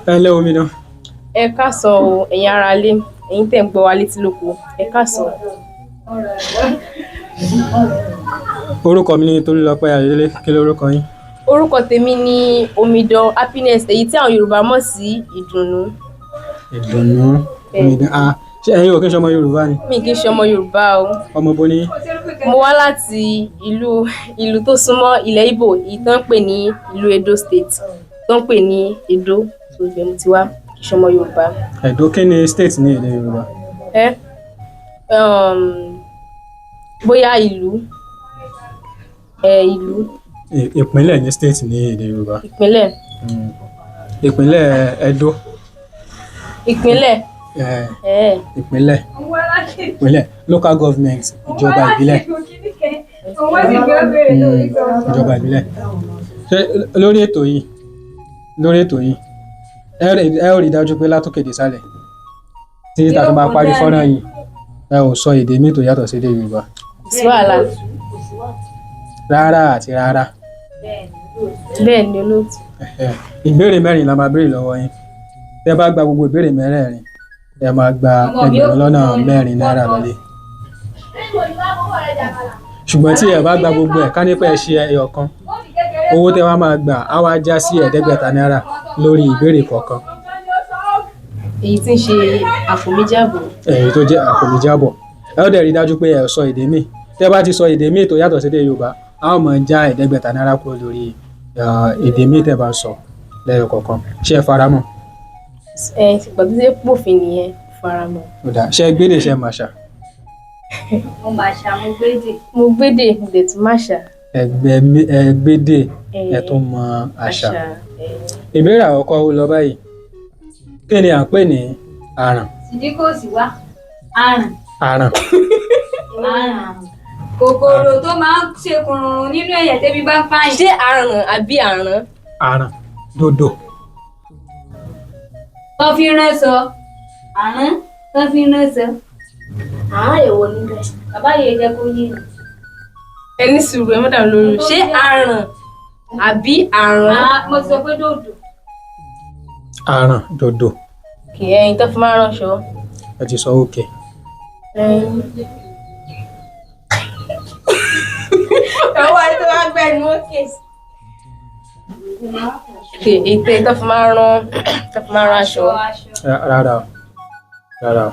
Ẹ ǹlẹ́ omidan. Ẹ káàsán o, ẹ̀yin ará ilé, ẹ̀yin tẹ́ ń gbọ́ wa létí lóko, ẹ káàsán. Orúkọ mi ni Tolúlọpẹ́ Ayọ̀délé. Kí lorúkọ yín? Orúkọ tèmi ni Omidan Happiness, èyí tí àwọn Yorùbá mọ̀ sí Ìdùnnú. Ìdùnnú. Omidan. Ah, ṣé ẹ̀yin ò kí ń ṣọmọ Yorùbá ni? Mi kì í ṣe ọmọ Yorùbá o. Ọmọ bo ni yín? Mo wá láti ìlú tó súnmọ́ ilẹ̀ Ìgbò, èyí tó ń pè ní ìlú Edo State, tó ń pè ní Edo, tó ibẹ̀ mo ti wá, kì í ṣe ọmọ Yorùbá. Ẹ̀dó, kí ni state ní èdè Yorùbá? Ẹ bóyá ìlú ẹ ìlú. Ìpínlẹ̀ ní state ní èdè Yorùbá. Ìpínlẹ̀. Ìpínlẹ̀ Ẹdó. Ìpínlẹ̀. Ẹ ìpínlẹ̀. Ìpínlẹ̀, local government, ìjọba ìbílẹ̀. Ìjọba ìbílẹ̀. Ṣé lórí ètò yìí, ẹ ó rí dájú pé látòkè dé sálẹ̀ tí tá a fi máa parí fọ́nrán yìí, ẹ ò sọ èdè míì tó yàtọ̀ sí èdè Yorùbá. Kò sí wàhálà. Rárá àti rárá. Bẹ́ẹ̀ ni, olóòtú. Ẹ̀hẹ̀. Ìbéèrè mẹ́rin la máa béèrè lọ́wọ́ yín. Tẹ́ bá gba gbogbo ìbéèrè mẹ́rẹ̀ẹ̀rin, ẹ máa gba 24,000 náírà lọ́lé. Ṣùgbọ́n tí ẹ bá gba gbogbo ẹ̀, ká ní pé ẹ ṣe ẹyọ kan, owó tẹ́ wá máa gbà á wá já sí 500 náírà lórí ìbéèrè kọ̀ọ̀kan. Èyí tí ń ṣe àpò méjì àbọ̀. Èyí tó jẹ́ àpò méjì àbọ̀. Ẹ ó dẹ̀ rí dájú pé ẹ sọ èdè míì. Tẹ́ bá ti sọ èdè míì tó yàtọ̀ sí èdè Yorùbá, a ó máa já 500 náírà kúrò lórí èdè míì tẹ́ bá sọ lẹ́yọ kọ̀ọ̀kan. Ṣé ẹ faramọ́? Ẹ ṣùgbọ́n tó ṣe pòfin nìyẹn, faramọ́. Ó dáa. Ṣé ẹ gbédè, ṣé ẹ màṣà? Mo máa ṣàmúgbédè. Mo gbédè, mo dẹ̀ tún máṣà. Ẹ gbédè, ẹ tún mọ àṣà. Ìbéèrè àkọ́kọ́ ó lọ báyìí. Kí ni à ń pè ní àràn? Sídí kò sí wá. Àrùn. Àràn. Àrùn. Kòkòrò tó máa ń ṣe kùrùrùn nínú ẹ̀yẹ̀ tẹ́bí bá ń pààyàn. Ṣé àrùn àbí àrán? Àràn. Dòdò. Tó fi ránṣọ. Àrùn tó fi ránṣọ. Àárẹ̀ èwo níbẹ̀? Bàbá yìí jẹ́ kó yé mi. Ẹ ní sùúrù, ẹ má dà mí lórí. Ṣé àrùn àbí àrán? Ah, mo ti sọ pé dòdò. Àràn, dòdò. Kì í ẹyin tó fi máa ń ránṣọ. Ẹ ti sọ òkè. Ọwọ́ ẹ tó wá gbẹ́nu ókè. Ètè tó fi máa ń rán tó fi máa ń rán aṣọ. Aṣọ. Rárá o. Rárá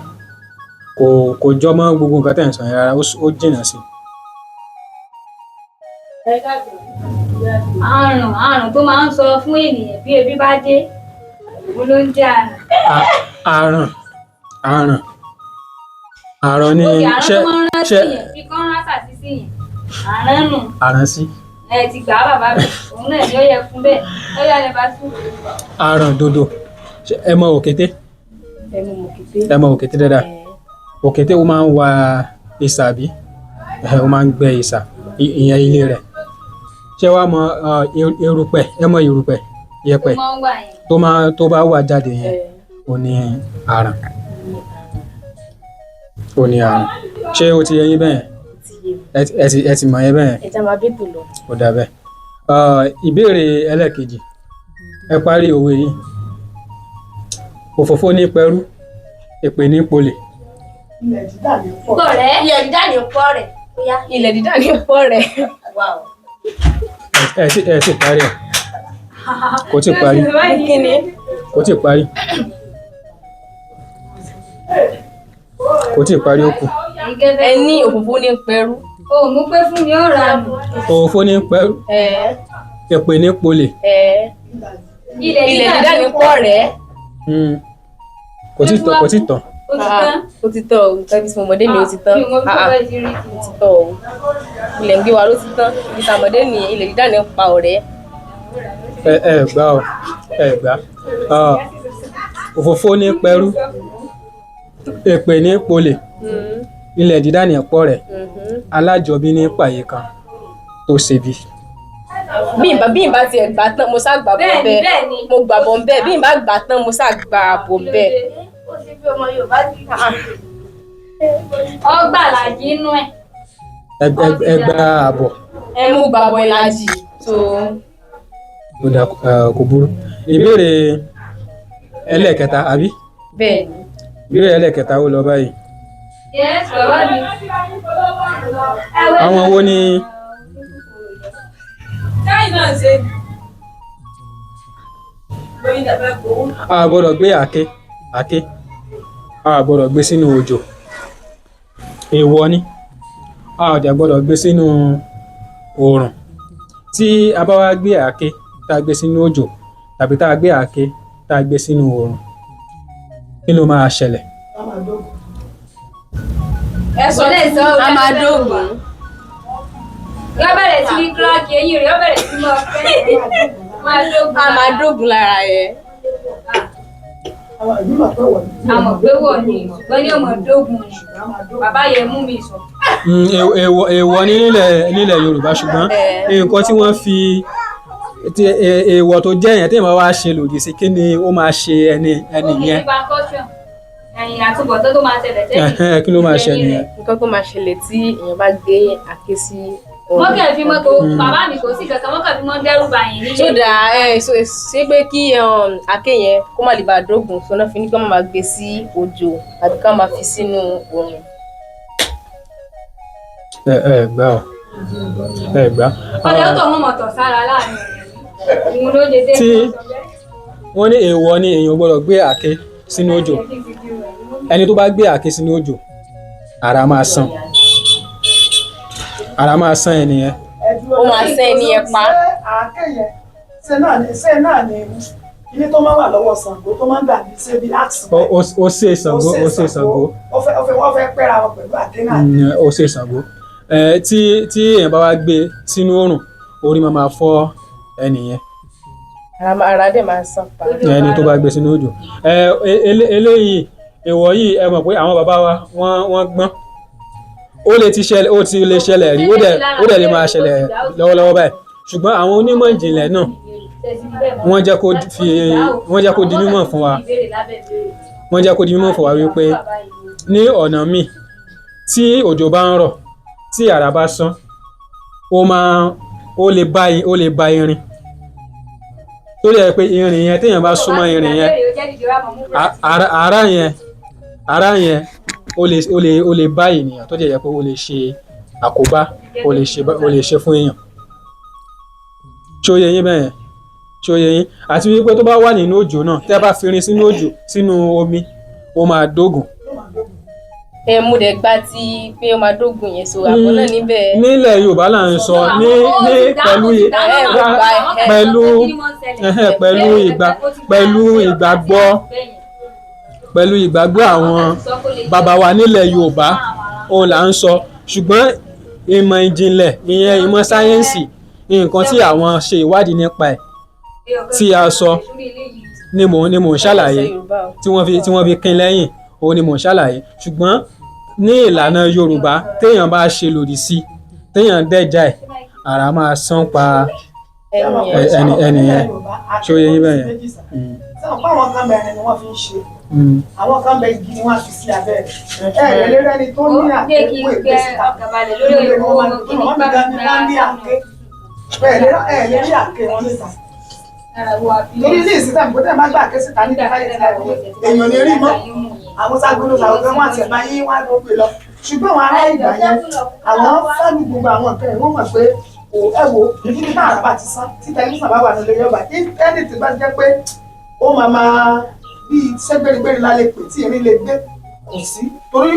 o. Kò jọ mọ́ gbogbo nǹkan tẹ̀ ń sọ yẹn rárá, ó jìnnà sí i. Àrùn, àrùn tó máa ń sọ fún ènìyàn bí ebi bá dé. Òun ló ń jẹ́ àrùn. Àràn. Àràn. Àràn ni Òkè àrùn ṣé tó máa ń rán ṣé sí yẹn bí kán rán sàtí sí yẹn. Àrùn nù. Àràn sí. Ẹ ti gbà á bàbá mi. Òun náà ni ó yẹ fún bẹ́ẹ̀. Ó yà lè bá tú. Àràn, dòdò. Ṣé ẹ mọ òkété? Ẹ mú mọ̀kété. Ẹ mọ òkété dáadáa. Òkété, ó máa ń wa ìsà bí? Ó máa ń gbẹ́ ìsà, ìyẹn ilé rẹ̀. Ṣé wàá mọ erùpẹ̀? Ẹ mọ erùpẹ̀, yẹ̀pẹ̀ Tó máa ń wà yẹn. tó máa tó bá wà jáde yẹn, ó ní àràn. Ó ní àràn. Ṣé ó ti yé yín bẹ́ẹ̀? Ti yé mi. Ẹ ti mọ̀ yẹn bẹ́ẹ̀? Ẹ já máa bẹ́tò lọ. Ó dà bẹ́ẹ̀. Ìbéèrè ẹlẹ́ẹ̀kejì. Ẹ parí òwe yìí. Òfófó ní pẹrú, èpè ní polè. Ilẹ̀ dídà ní pọ̀. Tọ̀rẹ́. Ilẹ̀ dídà ní pọ̀ rẹ̀. Ó yá. Ilẹ̀ dídà ní pọ̀ rẹ̀. Wow. Ẹ ti parí ẹ̀. Kò tí parí. Kí ni? Kò tí parí. Kò tí parí, ó kù. Ẹ ní òfófó ní pẹrú. O mú pé fún mi ó ra nù. Òfófó ní pẹrú, èpè ní polè. Ilẹ̀ Ilẹ̀ dídà ní pọ̀ rẹ̀. Kò tí tán, kò tí tán. Ó ti tán. Ó ti tán o, nǹkan bí mo mọ̀dé mi, ó ti tán. Mi ò mọ bí Ah, tó ah, bẹ́ẹ̀ ti rí ó ti tiwọn. tán o. Ilẹ̀ ń gbé wa ló ti tán. Ibi tá a mọ̀dé nìyẹn, ilẹ̀ dídà ní pa ọ̀rẹ́. Ẹ gbá o, ẹ gbá. Òfófó ní pẹrú, èpè ní polè, ilẹ̀ dídà ní pọ̀ rẹ̀, alájọbí ní pàyè kan tó ṣebi. Bí n bá tiẹ̀ gbà tán, mo sá gbà bọ̀ Bẹ́ẹ̀ni, bẹ́ẹ̀. bẹ́ẹ̀ni. Mo gbà bọ̀ bẹ́ẹ̀. Bí n bá gbà tán, mo sá gbà bọ̀ bẹ́ẹ̀. Ó ṣe bí ọmọ Yorùbá ti Ọgbà làjì inú ẹ̀. Ẹ gbá àbọ̀. Ẹ mú gbà bọ̀ ìlàjì. So Ó dà, kò burú. Ìbéèrè Ẹlẹ́ẹ̀kẹta àbí? Bẹ́ẹ̀ ni. Ìbéèrè ẹlẹ́ẹ̀kẹta ó lọ báyìí. Yes, bàbá mi. Àwọn wo ni a gbọ́dọ̀ gbé àáké, àáké a gbọ́dọ̀ gbé sínú òjò, èèwọ̀ ni. A ò dẹ̀ gbọ́dọ̀ gbé sínú oòrùn. Tí a bá wá gbé àáké tá a gbé sínú òjò tàbí tá a gbé àáké tá a gbé sínú oòrùn, kí ló máa ṣẹlẹ̀? Ẹ sọ a máa dógùn. Yọ bẹ̀rẹ̀ sí ní kíláàkì eyín rẹ̀, yọ bẹ̀rẹ̀ sí máa fẹ́. Máa dógùn. A máa dógùn lára yẹn. A mọ̀ pé wọ̀ ni, ṣùgbọ́n ní ọmọ dógùn ni. Bàbá yẹn mú mi sọ. Èèwọ̀ ní nílẹ̀ Yorùbá, ṣùgbọ́n nǹkan tí wọ́n fi tí èèwọ̀ tó jẹ́ yẹn, tí èèyàn bá wá ṣe lòdì sí, kí ni ó máa ṣe ẹni yẹn? Ó ní nípa caution. Ẹ̀yìn àtúbọ̀tán tó máa ṣẹlẹ̀ sẹ́yìn. Ẹ̀hẹ́n, kí ló máa ṣe nìyẹn? Nǹkan tó máa ṣẹlẹ̀ tí èèyàn bá gbé àáké sí Wọ́n kàn fi mọ́ kó bàbá mi kò sí kankan, wọ́n kàn fi mọ́ dẹ́rù bà yín nílé. So dà ẹ so ṣé pé kí àáké yẹn kó má lè bá dógùn, so náà fi ní kí wọ́n máa gbé sí òjò tàbí ká máa fi sínú oòrùn. Ẹ ẹ gbá ọ, ẹ gbá. Ọ̀dọ́ tó wọ́n mọ̀ tọ̀ sára láàrin òun ló lè dé. Wọ́n ní èèwọ̀ ni, èèyàn gbọ́dọ̀ gbé àáké sínú òjò. Ẹni tó bá gbé àáké sínú òjò, ara máa san, ara máa san ẹni yẹn. Ó máa sẹ́ ẹni yẹn pa. Ṣé àáké yẹn, ṣé náà ni ilé tó máa wà lọ́wọ́ Ṣàngó tó máa ń dàbí ṣé bí axe? Ó ṣe Ṣàngó, ó ṣe Ṣàngó. Ó fẹ́ wọ́n fẹ́ pẹ́ra wọn pẹ̀lú àáké náà. Ó ṣe Ṣàngó. Ẹ tí èèyàn bá wá gbé sínú oòrùn, orí máa máa fọ́ ẹni yẹn. Ara dẹ̀ máa sàn pa. Ẹni tó bá gbé sínú òjò. Ẹ eléyìí, èèwọ̀ yìí, ẹ mọ̀ pé àwọn bàbá wa wọ́n gbọ́n. Ó lè ti ṣẹlẹ̀, ó ti lè ṣẹlẹ̀ rí, ó dẹ̀ lè máa ṣẹlẹ̀ lọ́wọ́lọ́wọ́ báyìí, ṣùgbọ́n àwọn onímọ̀ ìjìnlẹ̀ náà wọ́n jẹ́ kó di mímọ̀ fún wa, wọ́n jẹ́ kó di mímọ̀ fún wa wípé ní ọ̀nà míì, tí òjò bá ń rọ̀, tí àrá bá sán, ó máa ó lè ba irin tó yẹ pé irin yẹn, téèyàn bá súnmọ́ irin yẹn, ara yẹn ó lè bá ènìyàn, tó jẹ́ yẹ pé ó lè ṣe àkóbá, ó lè ṣe fún èèyàn. Ṣó yé yín bẹ́yẹn? Ṣó yé yín? Àti wípé tó bá wà nínú òjò náà, tẹ́ bá fi irin sínú òjò, sínú omi, ó máa dógùn. Ẹ mú dẹ̀ gbá tí pé ó máa dógùn yẹn, so àbọ̀ náà níbẹ̀. Nílẹ̀ Yorùbá là ń sọ ní pẹ̀lú pẹ̀lú ẹhẹ́, pẹ̀lú ìgbàgbọ́ àwọn bàbá wa nílẹ̀ Yorùbá òun là ń sọ, ṣùgbọ́n ìmọ̀ ìjìnlẹ̀, ìyẹn ìmọ̀ sáyẹ́ǹsì, nǹkan tí àwọn ṣe ìwádìí nípa ẹ̀ tí a sọ ni mò ń ṣàlàyé, tí wọ́n fi kín lẹ́yìn òun ni mò ń ṣàlàyé. Ṣùgbọ́n ní ìlànà Yorùbá, téèyàn bá ṣe lòdì sí, téèyàn dẹ́jà ẹ̀, àrá máa sán pa ẹni yẹn. Ṣó yé yín bẹ́ẹ̀ yẹn? Sọ pé àwọn kan bẹ̀rẹ̀ ni wọ́n fi ń ṣe, àwọn kan bẹ igi ni wọ́n á fi sí abẹ́ rẹ̀. Ẹ ẹ lè rẹ́ni tó ní àáké kó ègbé síta lórí ilé wọn máa ń wọ́n mi gan ni wọ́n ní àáké. Ẹ lè rí àáké wọn níta torí ní ìsìta ìpò tẹ́ ẹ bá gbà àáké síta ní ìdáyé ti láì èèyàn ní rí mọ́. Àwọn ságbóná làwọn gan wọn àti ẹ̀bá yín wọn á gbé lọ, ṣùgbọ́n àwọn ará ìgbà yẹn, àwọn fáàlù gbogbo àwọn nǹkan ẹ̀, wọ́n mọ̀ pé kò ẹ wo níbi náà àràbà ti sán tí tẹlifíṣàn bá wà nílé yọba, ẹni tí bá jẹ́ pé ó máa máa bíi sẹ́gbẹ́rẹ́gbẹ́rẹ́ lálẹ́ pé tí erin lè gbé kò sí, torí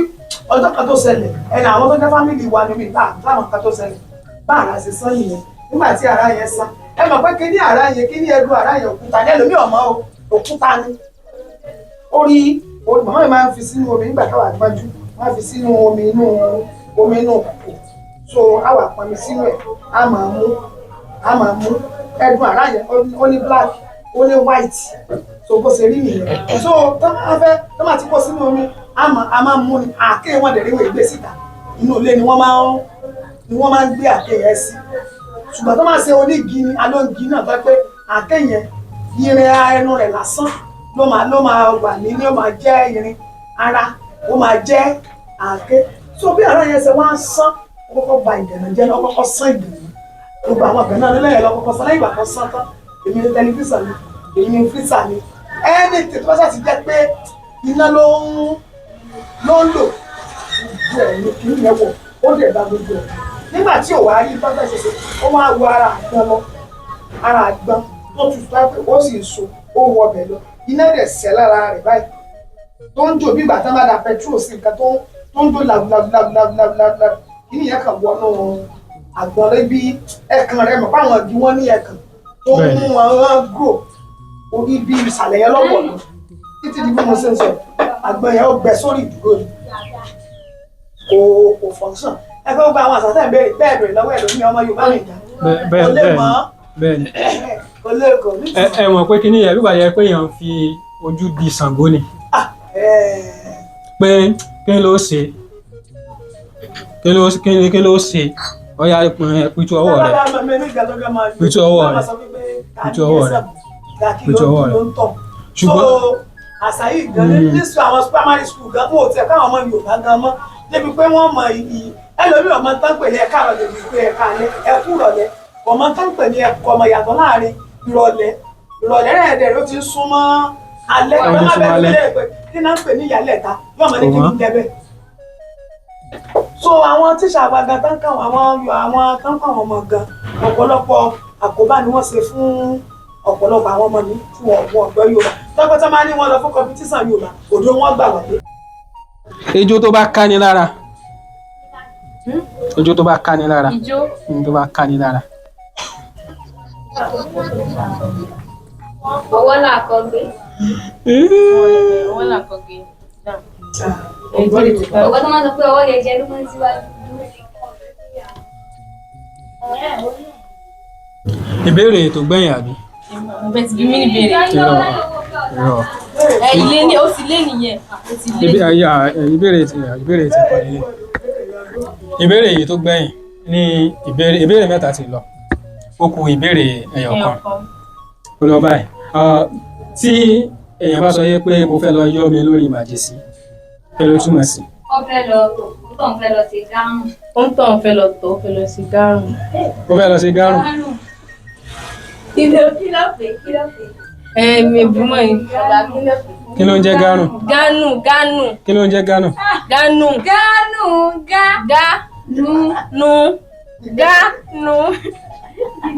ọjọ́ kan tó ṣẹlẹ̀, ẹni àwọn tó jẹ́ family wa níbi ìgbà táwọn kan tó ṣẹlẹ̀ bá àrà ṣe sán nìyẹn. Nígbà tí àrà yẹn sán, ẹ mọ̀ pé kíní àrà yẹn, kíní ẹdun àrà yẹn, òkúta ní ẹlòmíì ọmọ o, òkúta ni. Orí orí màmá mi máa ń fi sínú omi nígbà táwa gbájú, wọ́n á fi sínú omi inú omi inú kòkò, so á wà pọnmi sínú ẹ̀, á máa mú ẹdun àrà yẹn. Ó ní black, ó ní white, so bó ṣe rí nìyẹn. So tó máa fẹ́ tó máa ti kó sínú omi, á máa mú ni. Àáké wọn dẹ̀ rí wọ́n gbé síta, inú ilé ni wọ́n máa ń gbé àáké yẹn sí. Ṣùgbọ́n tó máa ṣe onígi ni alóńgi náà, tó pé àáké yẹn, irin ẹnu rẹ̀ lásán ló máa wà ní ní ó máa jẹ́ irin ara, ó máa jẹ́ àáké. So bí ara yẹn ṣe wá ń sán, ó kọ́kọ́ ba ìgànnà jẹ́, ó kọ́kọ́ sán ìgànnà, gbogbo àwọn ìgànnà nílẹ̀ yẹn lọ kọ́kọ́ sán. Lẹ́yìn ìgbà tó sán tán, èmi ní tẹlifíṣàn mi, èmi ní freezer mi, Anything tó bá ṣáà ti jẹ́ pé iná ló ń lò gbogbo ẹ̀ ní kí ní ẹ̀wọ̀ ó lè bá gbogbo ẹ̀. Nígbà tí ò wá rí bá fẹ́ ṣe ṣe, ó máa wọ ara àgbọn lọ, ara àgbọn tó tutù lápẹ́ ó sì so, ó wọ ọbẹ̀ lọ, iná dẹ̀ sẹ́ lára rẹ̀ báyìí tó ń jò bí ìgbà tán bá da petrol sí nǹkan tó ń jò làwùlàwùlàwùlàwùlàwù. Kí nìyẹn kàn wọnú àgbọn rẹ bí ẹ̀kan rẹ mọ̀ fáwọn igi wọn ní ẹ̀kan tó ń mú wọn grow orí bí ìsàlẹ̀ yẹn lọ́wọ́ lọ títí di bí mo ṣe ń sọ, àgbọn yẹn ó gbẹ sórí ìdúró ni, kò function. Ẹ fẹ́ gba àwọn àṣà tẹ̀ ń béèrè bẹ́ẹ̀ béèrè lọ́wọ́ ẹ̀ lómi ọmọ Yorùbá nìkan Bẹ́ẹ̀ kò lè bẹ́ẹ̀ mọ̀ bẹ́ẹ̀ ni. Kò lè kò ní. Ẹ mọ̀ pé kíní yẹn bí wàá yẹ pé èèyàn fi ojú di Ṣàngó ni, pé kí ló ṣe, kí ló ṣe, ọ̀ya pitú ọwọ́ rẹ̀, pitú ọwọ́ rẹ̀, pitú ọwọ́ rẹ̀, pitú ọwọ́ rẹ̀. Ṣùgbọ́n àṣà yìí gan ní sọ àwọn primary school gan wọn ò tẹ káwọn ọmọ Yorùbá gan mọ́ débi pé wọ́n mọ iyì ẹlòmíì ọmọ tán pè ní ẹ̀ka àrọ̀lẹ́ bíi pé ẹ̀ka alẹ́ ẹ̀kú ìrọ̀lẹ́ ọmọ tán pè ní ẹ̀kọ́ ọmọ yàtọ̀ láàrin ìrọ̀lẹ́ ìrọ̀lẹ́ rẹ̀ dẹ̀ ló ti ń súnmọ́ alẹ́. Ó ti ń ọmọ súnmọ́ bẹ́ẹ̀ alẹ́. lè pé kí náà ń pè ní ìyálẹ̀ta yóò mọ̀ ní kí ní jẹ́ bẹ́ẹ̀. So àwọn tíṣà wa gan tán kàn àwọn tán kàn àwọn ọmọ gan, ọ̀pọ̀lọpọ̀ àkóbá ni wọ́n ṣe fún ọ̀pọ̀lọpọ̀ àwọn ọmọ mi tí wọ́n wọ́n gbọ́ Yorùbá tọ́pẹ́ tó máa ní wọ́n lọ fún competition Yorùbá òdo wọn gbà wọlé. Ijó tó bá káni lára, ijó tó bá káni lára. Ijó. Tó bá káni lára. Ọwọ́ là kọ́ gbé. Ọwọ́ là kọ́ gbé. Ọwọ́ tó máa ń sọ pé ọwọ́ yẹn jẹ́ ló máa ń síwájú. Ìbéèrè tó gbẹ̀yìn àbí? Mo fẹ́ ti bí mí ní ìbéèrè. Irọ́, irọ́. Ẹ ilé ni ó ti lé nìyẹn. Ó ti lé. Ìbéèrè ti kọ́ nílé. Ìbéèrè yìí tó gbẹ̀yìn ní ìbéèrè mẹ́ta ti lọ, ó kù ìbéèrè ẹyọ kan. Ó lọ báyìí. Tí èèyàn bá sọ yé pé mo fẹ́ lọ yọ́ mi lórí màjèsí, kí ló túmọ̀ sí? Ó fẹ́ lọ, ó tàn fẹ́ lọ sí gárùn. Ó ń tàn fẹ́ lọ tọ̀, ó fẹ́ lọ sí gárùn. Ó fẹ́ lọ sí gárùn. Kí ló pè kí ló pè? Ẹ mi bùmọ̀ yìí. Kí ló ń jẹ́ gárùn? Gánù gánù. Kí ló ń jẹ́ gánù? Gánù. Gánù gá. Gá nu nu gá nu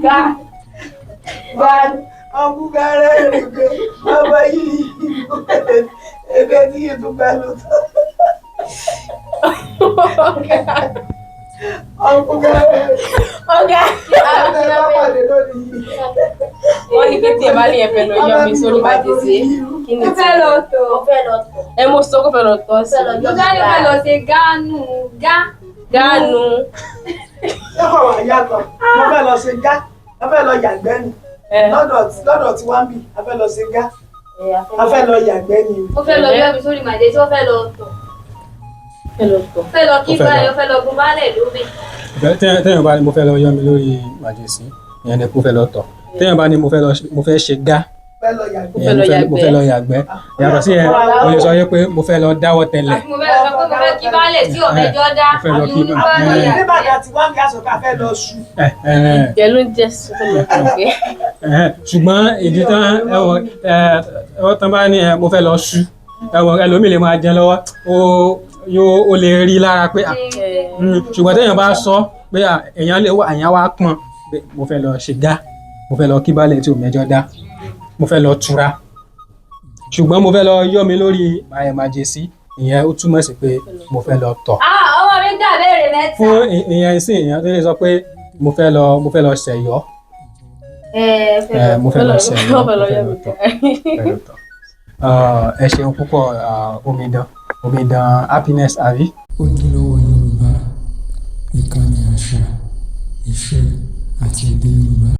gá. Ọkùnrin rẹ̀ bàbá yìí ẹgbẹ́ tí yìí tún bẹ́ẹ̀ lọ tán. Ọkùnrin rẹ̀ Ọ̀gá. ọ̀gá bá pàdé lónìí. Wọ́n ní pé tí ẹ bá ní ẹ fẹ́ lọ yọ mi sórí màjèsí. Kí ni Ó fẹ́ lọ tọ̀. Mo fẹ́ lọ tọ̀. Ẹ mo sọ kó fẹ́ lọ tọ̀ sí. Mo sáré fẹ́ lọ sí gánù gá. Gánù. Lọ́kọ̀ wà yàtọ̀, mo fẹ́ lọ ṣe gá, mo fẹ́ lọ yàgbẹ́ ni. Lọ́dọ̀ tí wọ́n ń bì, a fẹ́ lọ ṣe gá, a fẹ́ lọ yàgbẹ́ ni. Ó fẹ́ lọ yọ mi sórí màjèsí, ó fẹ́ lọ tọ̀. Fẹ́ lọ tọ̀. Ó fẹ́ lọ kí Ó fẹ́ lọ. balẹ̀, ó fẹ́ lọ gun balẹ̀ lómi. Téèyàn bá ní mo fẹ́ lọ yọ́ mi lórí màjèsí, ìyẹn ni mo fẹ́ lọ tọ̀. Téèyàn bá ní mo fẹ́ ṣe gá, Fẹ́ lọ yàgbẹ́. ìyẹn mo fẹ́ lọ yàgbẹ́. Yàtọ̀ sí yẹn, mo lè sọ yé pé mo fẹ́ lọ dáwọ́ tẹ́lẹ̀. Àbí mo fẹ́ lọ sọ pé mo fẹ́ kí balẹ̀ tí ọ̀mẹ́jọ́ dá. Mo fẹ́ lọ Àbí kí mo fẹ́ lọ yàgbẹ́. Nígbàdàn tí wọ́n ń bí aṣọ ká fẹ́ lọ ṣu. Ìjẹ́ ló ń jẹ́ sọ fẹ́ lọ tọ̀. Ṣùgbọ́n ìdí tán ẹwọ tán bá ní mo fẹ́ lọ ṣu, ẹwọ ẹlòmíì lè máa jẹun lọ́wọ́, ó lè rí lára pé ṣùgbọ́n téèyàn bá sọ pé èèyàn lè wá, èèyàn wá pọn pé mo fẹ́ lọ ṣe gá, mo fẹ́ lọ kí balẹ̀ tí ò mẹ́jọ dá, mo fẹ́ lọ tura. Ṣùgbọ́n mo fẹ́ lọ yọ́ mi lórí màjèsí, ìyẹn ó túmọ̀ sí pé mo fẹ́ lọ tọ̀. Ọmọ mi dà béèrè mẹ́ta. Fún ìyẹn sí ìyẹn tó lè sọ pé mo fẹ́ lọ ṣẹ̀yọ́. Mo fẹ́ lọ ṣẹ̀yọ́, mo fẹ́ lọ tọ̀, fẹ́ lọ tọ̀. Ẹ ṣeun púpọ̀, omidan Happiness àbí. Ojúlówó.